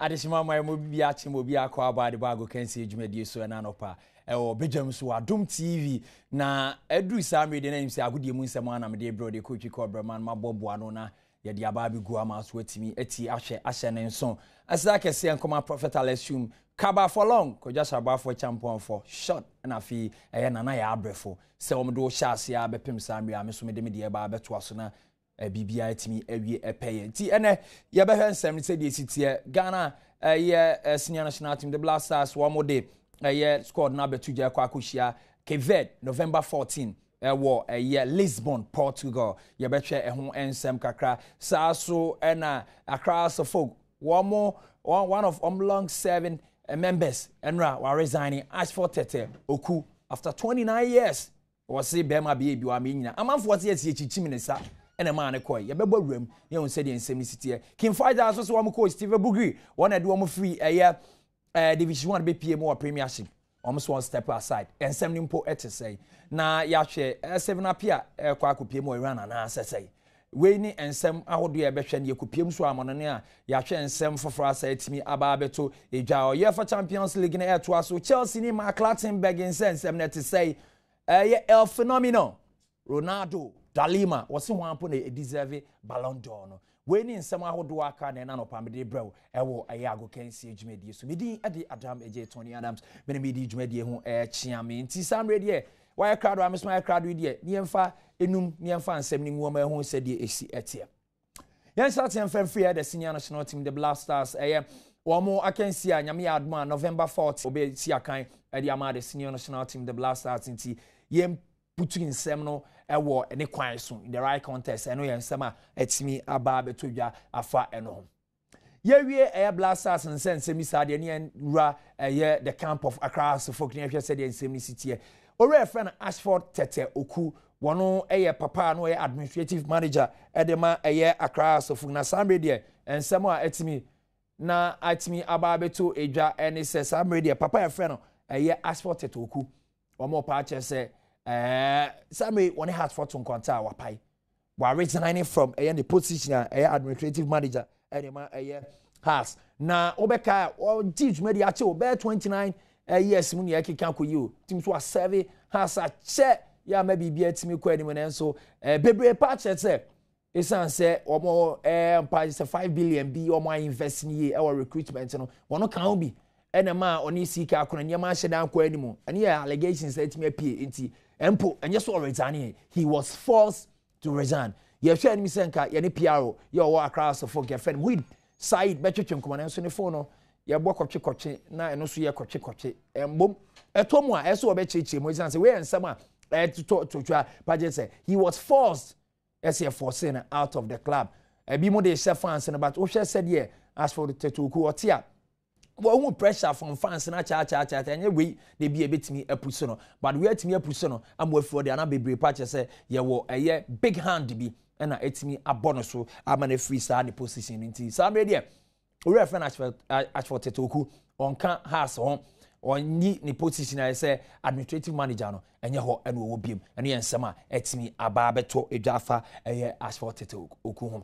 Adehyema aman mu bi akye ma obi akɔ aba de bɔ agokansie dwumadie so ɛna anɔpa ɛwɔ badwam so wɔ Adom TV na ɛduru saa mmere deɛ na nim sɛ agodie mu nsɛm a na mede brɛ de kɔtwi kɔ brɛma no mabɔboa no na yɛde aba abɛgu ama so atumi atie ahwɛ ahyɛ ne nso aseda kɛseɛ nkɔma Prophet Alex Twum Kaba for long Kwadwo Asaboafoɔ Kyampɔnfɔ short ɛna afei ɛyɛ Nana Yaa Abrɛfo sɛ wɔn de wo hyɛ aseɛ a bɛpem saa mmere a me so mede me deɛ ba abɛtoa so na biribiara atumi awie pɛyɛ. Nti ɛnɛ yɛbɛhwɛ nsɛm no sɛdeɛ ɛsi teɛ. Ghana ɛyɛ senior national team, the Black Stars, wɔn de ɛyɛ squad no abɛto gya ɛkɔ akɔhyia Cape Verde November 14 ɛwɔ ɛyɛ Lisbon, Portugal. Yɛbɛhwɛ ɛho nsɛm kakra. Saa so ɛna Accra Asafog wɔn one of wɔn long serving members ɛnora wa resign Ashford Tete Oku after 29 years. Wɔse bɛɛma bɛyɛ bi wama nyina. Amanfoɔ se yɛse yɛkyikyim ne sa ɛna ɛmaa no kɔe. Yɛbɛbɔ awuram na yɛahu sɛdeɛ nsɛm no si teɛ. King Faisal nso se wɔn coach Steve Bugri wɔn na ɛde wɔn firi ɛyɛ eh, Division 1 bɛpie mu wɔ Premiership. Wɔn so wɔn step aside. Nsɛm no mpo ɛte sɛn? Na yɛahwɛ eh, Stephen Appiah ɛrekɔ akɔpie mu wɔ Iran anaasɛ sɛn? Wei ne nsɛm ahodoɔ a yɛbɛhwɛ no. Yɛkɔpie mu so amɔnɔne a yɛahwɛ nsɛm foforɔ asa atumi aba abɛto edwa. UEFA Champions League no ɛretoa so. Chelsea ne Mark Clattenburg nsɛ nsɛm no ɛte sɛn? Ɛyɛ El Fenomeno, Ronaldo da Lima, wɔse hwan mpo na ɛdeserve Ballon d'Or no. Wei ne nsɛm ahodoɔ aka na ɛna anɔpa mede rebrɛ wo ɛwɔ ɛyɛ agokansie dwumadie so. Me din de Adam Adjei Tony Adams, me ne medi dwumadie ho ɛrekyea me. Nti saa mmerɛ deɛ wayɛ krado a me nso mayɛ krado yi deɛ ne yɛmfa enum ne yɛmfa nsɛm no ngu wɔn ɛho sɛdeɛ ɛsi ɛteɛ. Yɛn hyɛ aseɛ mfa mfiri ɛyɛ the senior national team the Black Stars ɛyɛ wɔn akansi a Nyame yɛ adom a November 4th wɔbɛsi akan ɛde ama the senior national team the Black Stars nti yɛn putu nsɛm no ɛwɔ ne kwan so in the right context ɛno yɛ nsɛm a ɛtumi aba abɛtɔ dwa afa ɛno ho. Yɛwie ɛyɛ Black Stars nsɛ nsɛm yi saa deɛ ne yɛn wura ɛyɛ the camp of Accra House folk ne yɛhwɛ sɛdeɛ nsɛm no si teɛ. Owura yɛfrɛ no Ashford Tɛtɛ Oku wɔn ɛyɛ papa a na ɔyɛ administrative manager ɛde ma ɛyɛ Accra House folk na saa mmerɛ deɛ nsɛm a ɛtumi na atumi aba abɛto edwa ɛne sɛ saa mmerɛ deɛ papa yɛfrɛ no ɛyɛ Ashford Tɛtɛ Oku wɔn ɔpa akyerɛ sɛ ɛɛ saa mmerɛ wɔne Hartford to nkɔnta a wapae. Wa resigning from ɛyɛ ne position a ɛyɛ administrative manager ɛde ma ɛyɛ Hearts na wobɛka a ɔgye dwumadi akyɛ o bɛyɛ 29 years mu nea ɛkeka kɔ yi o tim so asɛve Hearts akyɛ yɛ ama biribi atumi kɔ anim nanso bebree pa kyerɛ sɛ ɛsiane sɛ wɔn ɛɛ mpa sɛ 5 billion bi wɔn a invest ne yie ɛwɔ recruitment no wɔn ka ho bi ɛna ma ɔne sika akona nneɛma ahyɛ dan kɔ anim ɛne yɛ allegations atumi apue nti Mpo, ɛnyɛ sɛ ɔresigneeɛ, he was forced to resign. Yɛhwɛ anim sɛ nka yɛne PRO yɛ ɔwɔ Accra Asafo nka yɛfrɛ no Muhid Said bɛtwetwe nkɔmmɔ nanso ne phone no yɛbɔ kɔtwe kɔtwe na ɛno nso yɛ kɔtwe kɔtwe. Mbom ɛtɔ mu a ɛsɛ wɔbɛkyerɛkyerɛ mu ɛsiane sɛ wei yɛ nsɛm a ɛtotɔ totwa pagye sɛ he was forced ɛsɛ yɛ force no out of the club. Ebi mo de hyɛ fans no but wohwɛ sɛdeɛ Ashford Tetoku ɔte a wɔhu pressure from fans no akyaakyaakyaakyaa ɛnyɛ wei na ebi ebetumi apusu no but wei atumi apusu no ama wafiri ɔde ana bebree pa kyerɛ sɛ yɛwɔ ɛyɛ big hand bi ɛna etumi abɔ no so ama no afiri saa ne position no nti saa mmerɛ deɛ owura fɛn Ashford Tetoku ɔnka house ho ɔnyi ne position a ɛsɛ administrative manager no ɛnyɛ hɔ ɛna ɔwɔ biem ɛno yɛ nsɛm a ɛtumi aba abɛtɔ edwa afa ɛyɛ Ashford Tetoku ho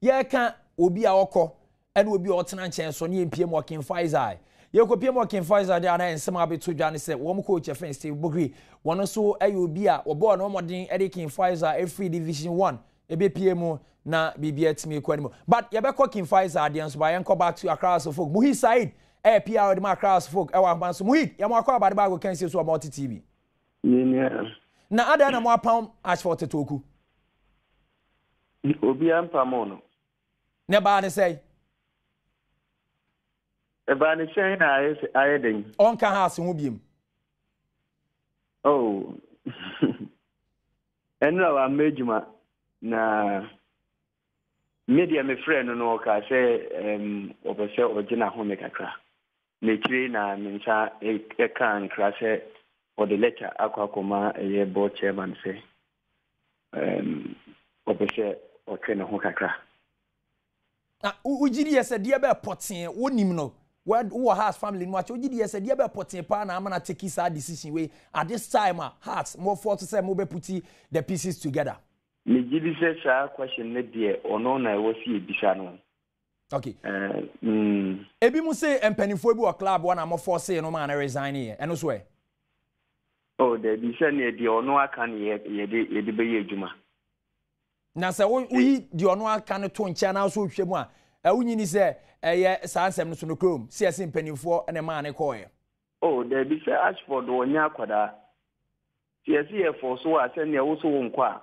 yɛka obi a ɔkɔ ɛne obi a ɔtena nkyɛn so ne yɛmpie mu wɔ King Faisal. Yɛkɔpie mu wɔ King Faisal deɛ a na nsɛm a abɛto dwa ne sɛ wɔn coach yɛfrɛ no Steve Bugri wɔn nso yɛ obi a wɔbɔɔ ne ho mmɔden de King Faisal ɛfiri Division 1 ɛbɛpie mu na biribi atumi kɔ anim. But yɛbɛkɔ King Faisal deɛ nso ba yɛnkɔ back to Accra House of Folk. Muhid Said ɛyɛ PR de ma Accra House of Folk ɛwɔ ahoma so. Muhid, yɛn akɔ abade baako kansie so wɔ Multi TV. Yɛnua. Na adɛn na mo apam Ashford Tetoku? Obiara mpamoo no. Na ɛbaa ne sɛn? Ɛbaa ne sɛn na ayɛ sɛ ayɛ dɛn? Ɔnka Hearts ho biem. Oh. Ɛnora wamma adwuma na me deɛ mefrɛ no no ɔkaa sɛ um, ɔpɛ sɛ ɔgye n'ahome kakra. Na akyire na me nsa ɛkaa nkra sɛ ɔde lɛta akɔ akɔma ɛyɛ board chairman sɛ um, ɔpɛ sɛ ɔtwe ne ho kakra. Na wogye di yɛ sɛ deɛ bɛɛ pɔtee wonim no wowɔ Hearts family no mu akyɛ wogye di yɛ sɛ deɛ bɛɛ pɔtee paa na ama na take saa decision wei at this time a Hearts mɔfoɔ to sɛ mobɛputi the pieces together. Megye di sɛ saa question no deɛ ɔno na ɛwɔ sɛ yɛbisa no. Okay. Ebi mo se mpanimfoɔ bi wɔ club hɔ na mo force no maa no resign yɛ, ɛno so ɛ? Oh, dabi, sɛdeɛ deɛ ɔno aka no yɛde yɛde bɛyɛ adwuma. Na sɛ woyi deɛ ɔno aka no to nkyɛn na so wohwɛ mu a, wonyi ni sɛ ɛyɛ saa nsɛm no so nokorɛ wom, sɛ yɛse mpanimfoɔ na ɛmaa no kɔɔɛ? Oh, dabi, sɛ Ashford ɔnyɛ akwadaa. Sɛ yɛse yɛ force wo a, sɛdeɛ wo so wonkɔ a,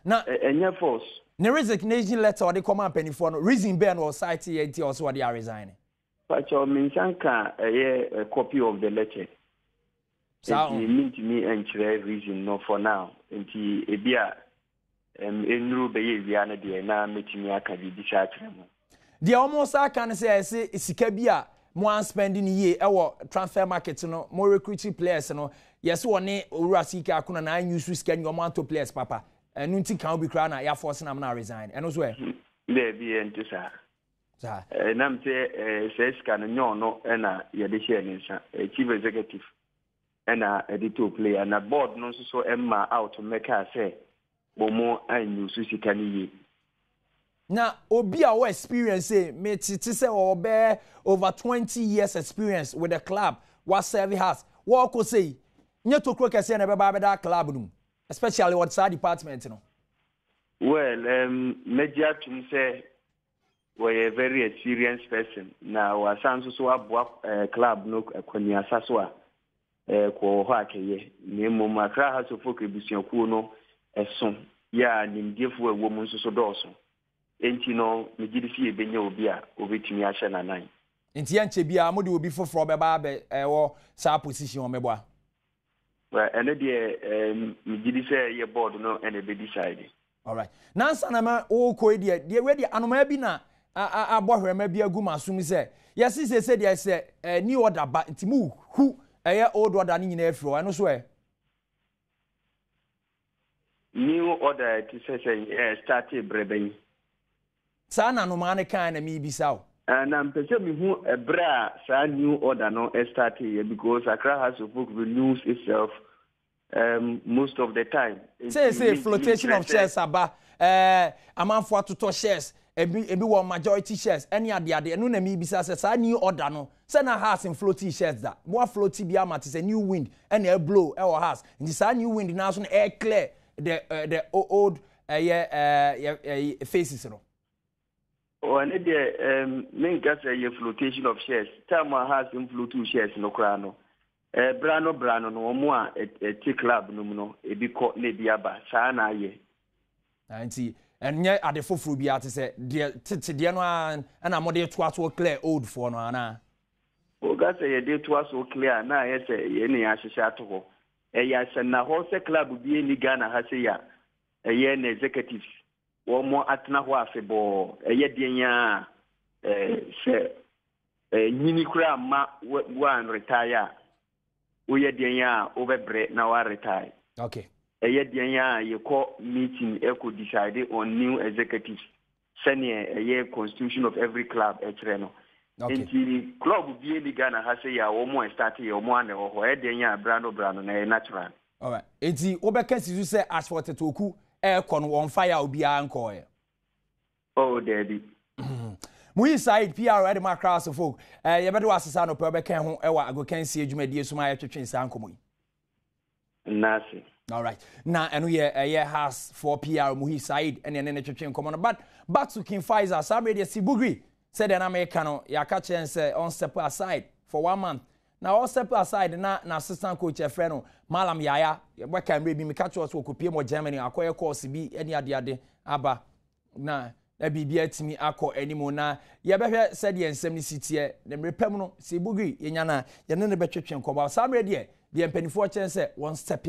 Na ɛnyɛ force. Ne resignation letter ɔde kɔmaa mpanimfoɔ no, reason bɛn na ɔcite yɛ nti a ɔse ɔde aresign? Pakyɛw me nsa nka ɛyɛ a copy of the letter. Saa Nti mentumi nkyerɛ reason no for now. Nti ebi a ɛnnuru bɛyɛ awia no deɛ na mɛtumi aka biribi saa akyerɛ mo. Deɛ wɔn san ka ne sɛ ɛse sika bi a mo an spend no yie ɛwɔ transfer market no, mo recruit players no, yɛse wɔne Owura CK Akuna na an use sika no yie, wɔn antɔ players papa. Ɛno nti ka ho bi koraa na yɛafɔɔse no ama no aresign. Ɛno nso ɛ? Daabi ɛnte saa. Saa. Ɛnam sɛ saa sika no nyɛ ɔno na yɛde hyɛɛ ne nsa, Chief Executive na ɛde tɔɔ player, na board no nso so mmaa out mmɛkaa sɛ wɔn ann-use sika no yie. Na obi a ɔwɔ experience sei, me tete sɛ ɔwɔ bɛyɛ over 20 years experience with the club, wa serve Hearts, wɔɔkɔ sei, nyɛ tokuro kɛseɛ na ɛbɛba abɛda club no mu, especially wɔ saa department no. Well, mɛgye atum sɛ wɔyɛ very experienced person na wasan nso so aboa club no kwaniasa so a kɔ wɔ hɔ a kɛyɛ. Na mmom Accra Hearts of Oak abusuakuo no ɛso yɛ a nimdiefoɔ a ɛwɔ mu nso so dɔɔso. Enti no megye di sɛ yɛbɛnya obi a ɔbɛtumi ahyɛ n'anan. Nti ɛnkyɛ biara mode obi foforɔ bɛba abɛ wɔ saa position hɔ meboa? Well, ɛno deɛ megye di sɛ yɛ board no na ɛbɛ decide. Alright. Nansa na ma wokɔ yi deɛ, deɛ wei deɛ anomaa bi na abɔ hwɛma bi agu m'asom sɛ yɛse seesei deɛ sɛ eh, new order ba nti mo hu ɛyɛ old order no nyinaa afiri hɔ, ɛno so ɛ? New order ɛte sɛ sɛ ɛ startee berɛ bɛn? Saa na anomaa no kae na merebisa wo. Na mepɛ sɛ mehu ɛberɛ a saa new order no starteeɛ because Accra House of Folk renews itself um, most of the time. Seesei flotation of shares aba, eh, amanfoɔ atotɔ shares, ebi ebi wɔ majority shares ɛne adeade, ɛno na merebisa sɛ saa new order no, sɛ na Haas nfloatii shares da, mo afloati bi ama te sɛ new wind ɛna ɛblow ɛwɔ Haas, nti saa new wind no ara so na ɛreclear the eh, the old ɛyɛ ɛɛ ɛyi faces no. Ɛno deɛ ɛɛm menka sɛ ɛyɛ flotation of shares. Time a Hearts nflotuu shares no koraa no, ɛɛ bra no bra no no wɔn a ɛte club no mu no ebi kɔ na ebi aba. Saa na ayɛ. Na nti ɛnyɛ ade foforɔ biara te sɛ deɛ tete deɛ no ara ɛna mode retoa so clear old foɔ no anaa? Woka sɛ yɛde retoa so clear a na ayɛ sɛ yɛn na yɛahyehyɛ ato hɔ. Ɛyɛ asɛnnahɔ sɛ club biara nni Ghana ha sei a ɛyɛ na executives wɔn atena hɔ afebɔɔ. Ɛyɛ deɛn ara a, sɛ nyini koraa mma woanretae a, woyɛ deɛn ara a wobɛbrɛ na woaretae. Okay. Ɛyɛ deɛn ara a yɛkɔ meeting ɛkɔ decide on new executives sɛdeɛ ɛyɛ constitution of every club ɛkyerɛ no. Okay. Nti club bie ni Ghana ha sɛ yɛ a wɔn a ɛstarte yɛ wɔn a na ɛwɔ hɔ. Ɛyɛ deɛn a bra no bra no na ɛyɛ natural. Alright. Enti wobɛka si so sɛ as for Tete Oku ɛɛkɔ no wɔnfa yaw biara nkɔɔɛ? Oh daabi. Muyi Said, PR ɛde ma Accra House of Folk. Eh, yɛbɛde wo ase saa anɔpa yi wobɛka ho ɛwɔ agokansie dwumadie so ma yɛtwetwe saa nkɔmmɔ yi. Nnaase. Alright. Na ɛno yɛ ɛyɛ House for PR Muhi Said ɛne ɛne ne twetwe nkɔmmɔ no. But back to King Faisal, saa mmerɛ deɛ Sibugri sɛdeɛ na meka no yɛaka kyerɛ no sɛ ɔn step aside for one month Na ɔ step aside na n'assistant coach yɛfrɛ no Mallam Yaya, yɛbɛka mmerɛ bi meka kyerɛ wo sɛ ɔkɔpie mu wɔ Germany akɔyɛ course bi ne adeade aba na na biribi atumi akɔ anim na yɛbɛhwɛ sɛdeɛ nsɛm no si teɛ na mmerɛ pa mu no sɛ Bugri yɛnya no a yɛne no bɛtwetwe nkɔmmɔ. Saa mmerɛ deɛ deɛ mpanimfoɔ kyerɛ sɛ wɔn step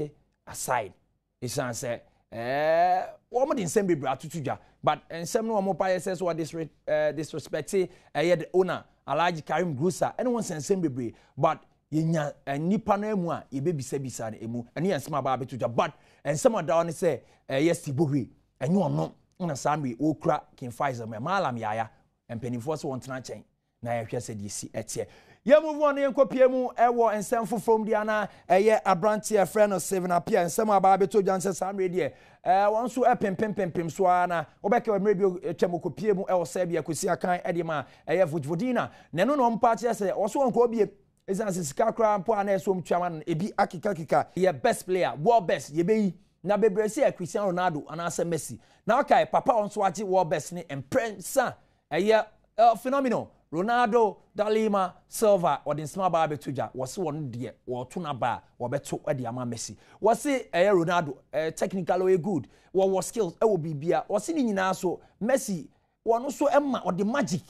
aside. Esiane sɛ ɛɛ wɔn de nsɛm bebree atoto dwa but nsɛm no wɔn pa yɛ sɛ so wɔ ɛɛ disrespect ɛyɛ the owner Alhaji Karim Grusa ɛne wɔn nsɛnsɛm bebree but yɛnya nnipa no mu a yɛbɛbisabisa no emu ɛne yɛn nsɛm aba abɛto dwa but nsɛm a da hɔ ne sɛ ɛyɛ Steve Bohwe ɛnyɛ ɔno na saa mmere wɔkura King Faisal mu Malam Yaya mpanimfoɔ sɛ wɔntena nkyɛn na yɛhwɛ sɛ deɛ si ɛteɛ. Yɛn move on na yɛnkɔ pie mu ɛwɔ nsɛm foforɔ mu deɛ ana ɛyɛ aberanteɛ ɛfrɛ no Stephen Appiah nsɛm a aba abɛtɔ dwa nsɛ saa mmerɛ deɛ ɛɛ wɔn nso ɛpempempempem so ara na wobɛka wɔ mmerɛ bi atwam kɔ pie mu ɛwɔ Serbia kɔsi akan ɛde ma ɛyɛ Vojvodina na ɛno na wɔn pa akyerɛ sɛ wɔso wɔn kɔ bie ɛsiane sɛ sika koraa mpo a na ɛsɛ wɔn tua ma no ebi akekakeka yɛ best player world best yɛbɛyi na bebree sɛ yɛ Cristiano Ronaldo anaasɛ Messi na ɔkae papa wɔn nso agye world best ne mprɛnsa Ɛyɛ El Fenomeno, Ronaldo da Lima Silva, ɔde nsɛm aba abɛto dwa. Wɔse wɔn deɛ wɔreto n'aba a, wɔbɛto de ama Messi. Wɔse ɛyɛ Ronaldo, eh, technically ɔyɛ good, wɔwɔ skills ɛwɔ biribia. Wɔse ne nyinaa so, Messi, wɔn nso ɛma ɔde magic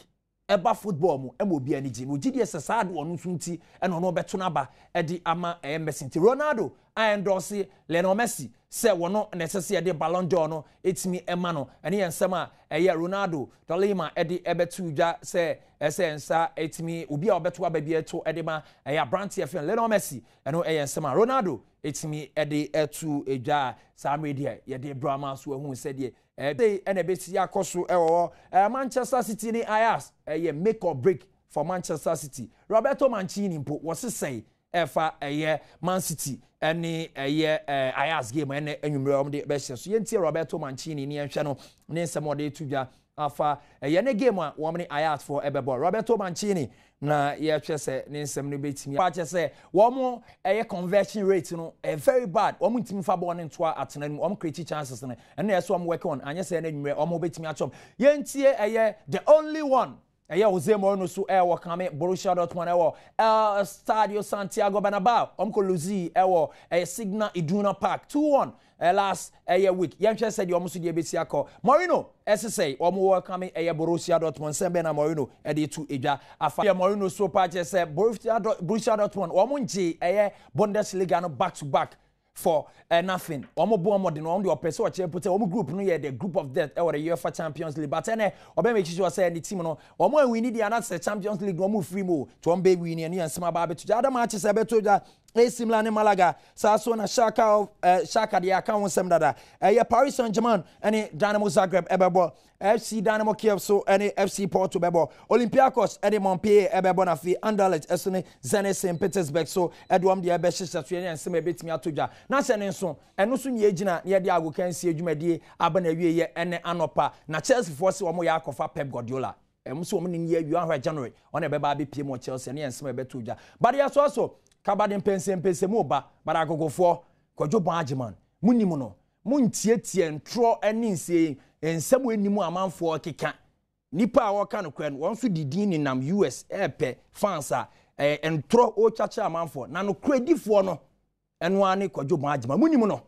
ɛba football mu ɛma obi ani gye. Na ogye die sɛ saa de ɔno nso nti ɛna ɔno ɔbɛto n'aba ɛde ama ɛyɛ Messi. Nti Ronaldo a endorse Lionel Messi sɛ wɔno na ɛsɛ sɛ yɛde Ballon d'Or no tumi ma no. Ɛno yɛ nsɛm a ɛyɛ Ronaldo de Lima de bɛtoo dwa sɛ ɛsɛ nsa tumi obi a ɔbɛto aba bi to de ma ɛyɛ aberanteɛ fɛn Lionel Messi. Ɛno yɛ nsɛm a Ronaldo tumi de too dwa a saa mmerɛ deɛ yɛde brɛ ama so ahu sɛdeɛ ɛbɛyi ɛna ɛbɛsi akɔ so ɛwɔ hɔ. Manchester City ne Ajax ɛyɛ make or break for Manchester City. Roberto Mancini mpo wɔsesɛe ɛfa ɛyɛ Man City ɛne ɛyɛ ɛɛ Ajax game ɛnɛ anwummerɛ wɔn de bɛhyɛ so. Yɛntie Roberto Mancini ne yɛnhwɛ no ne nsɛm a ɔde to dwa afa ɛyɛ ne game a wɔn ne Ajax foɔ ɛbɛbɔ. Roberto Mancini na yɛhwɛ sɛ ne nsɛm no bɛtumi akyɛ sɛ wɔn ɛyɛ conversion rate no ɛyɛ very bad. Wɔn ntumi fa bɔɔl no ntoa atena no mu. Wɔn create chances no ɛno na ɛsɛ wɔn work on, anyɛ sɛ ɛnɛ anwummerɛ wɔn bɛtumi akyɛm. Yɛntie ɛyɛ the only one Ɛyɛ Jose Mourinho so ɛwɔ kame Borussia Dortmund ɛwɔ El Estadio Santiago Bernabeu. Wɔn kɔ losii ɛwɔ ɛyɛ Signal Iduna Park 2-1 last ɛyɛ week. Yɛnhwɛ sɛdeɛ wɔn nso deɛ ɛbɛsi akɔ. Mourinho ɛsesɛe wɔn wɔ kame ɛyɛ Borussia Dortmund. Nsɛm bɛn na Mourinho ɛde to edwa afa? Ɛyɛ Mourinho so paa kyerɛ sɛ Borussia Dortmund wɔn ngyee ɛyɛ Bundesliga no back to back for eh, nothing. Wɔn bɔ wɔn den, wɔn deɛ ɔpɛ sɛ ɔkyerɛ mpo sɛ wɔn group no yɛ the group of death ɛwɔ the UEFA Champions League. But ɛnɛ ɔbɛn make sure sɛ ne team no wɔn anwini deɛ anaasɛ Champions League no wɔn firi mu o. Nti wɔn bɛ wini ɛno yɛ nsɛm aba abɛto dwa. Ada matches ɛbɛto dwa AC Milan ne Malaga saa so na Schalke of eh, Schalke deɛ aka ho nsɛm dada. Ɛyɛ Paris Saint-Germain ɛne Dynamo Zagreb ɛbɛbɔ. FC Dynamo Kiev so ne FC Porto bɛbɔ. Olympiacos ne Montpellier bɛbɔ na afei Anderlecht so ne Zenit St. Petersburg so de wɔn deɛ bɛhyehyɛ so. Yɛne nsɛm a ɛbɛtumi ato dwa. Na hyɛ ne nso, ɛno so na yɛgyina na yɛde agokansie dwumadie aba n'awieeɛ ɛnnɛ anɔpa. Na Chelseafoɔ se wɔyɛ akɔfa Pep Guardiola. Wɔn se wɔn ne no yɛ awie, wɔahwɛ January ɔno na ɛbɛba abɛpie mu wɔ Chelsea. Ɛno yɛ nsɛm a ɛbɛto dwa. But yɛsoa so, Kabade mpɛnsɛmpɛnsɛmu reba, but agogofoɔ, Kwadwo Bɔn Agyeman, monim no, Montiatia ntorɔ ne nse nsɛm a ɛnni mu a amanfoɔ rekeka. Nnipa a wɔreka nokorɛ no, wɔn nso de din nenam US repɛ fans a ɛyɛ ntorɔ wɔretwa kyerɛ amanfoɔ. Na nokorɛdifoɔ no, ɛno ara ne Kwadwo Bɔn Agyemang. Monim no.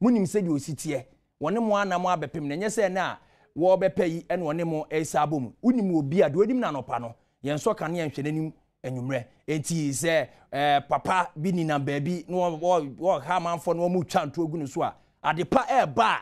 Monim sɛdeɛ ɔsi teɛ. Wɔne mo anam abɛpem no. Ɛnyɛ sɛ ɛnnɛ a wɔrebɛpɛ yi na ɔne mo resa abɔ mu. Wonim obi a, deɛ ɔnim no anɔpa no, yɛnsɔ kanea nhwɛ n'anim anwummerɛ. Enti sɛ eh, papa bi nenam baabi na wɔha amanfoɔ na wɔretwa ntorɔ gu no so a, ade pa ɛreba a,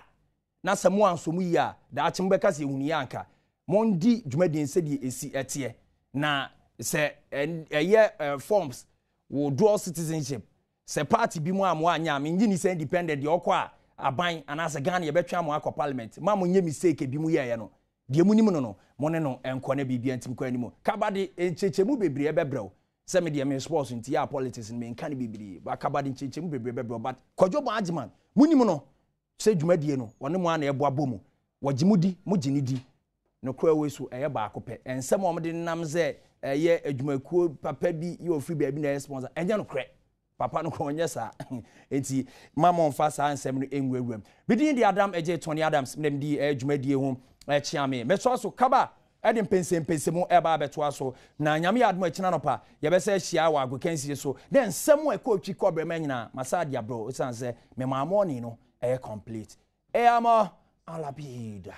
na sɛ mo ansɔ mu yie a, daakye mobɛka sɛ yɛhunuiɛ anka. Mondi dwumadie no sɛdeɛ ɛsi ɛteɛ. Na sɛ ɛyɛ forms, wo dual citizenship, sɛ party bi mu a mo anyɛ a, mennye nni sɛ independent deɛ ɔkɔ a aban anaasɛ Ghana yɛbɛtwe ama akɔ parliament. Ma monyɛ mistake ebi mu yɛeɛ no. Deɛ monim no no, mo ne no nkɔ na biribiara ntim kɔ anim. Kaba de, nkyerɛkyerɛmu bebree bɛbrɛ wo. Sɛ me deɛ me sports nti yɛ a politics no menka no bebree. But kaba de nkyerɛkyerɛmu bebree bɛbrɛ wo. But Kwadwo Bon Agyeman, monim no sɛ dwumadie no, ɔne mo ara na ɛboa bɔ mu. Wɔgye mo di, mogye no di. Nokorɛ wei so, ɛyɛ baako pɛ. Nsɛm a wɔde nenam sɛ ɛyɛ adwumakuo papa bi yɛ ɔfiri baabi na ɛyɛ sponsor, ɛnyɛ nokorɛ. Papa no kora ɔnyɛ saa. Enti mma momfa saa nsɛm no nwurawura mu. Me din de Adam Adjei Tony Adams, me na medi dwumadie ho kyeame. Mɛtoa so kaba de mpɛnsɛmpɛnsɛmu ɛreba abɛtoa so. Na Nyame yɛ adom a ɛkyena anɔpa yɛbɛsan ahyia wɔ agokansie so. Na nsɛm a ɛkɔ twi kɔ brɛma nyinaa masan de abrɛ wo ɛsiane sɛ memaa morning no ɛyɛ complete. Eamɔ alabida.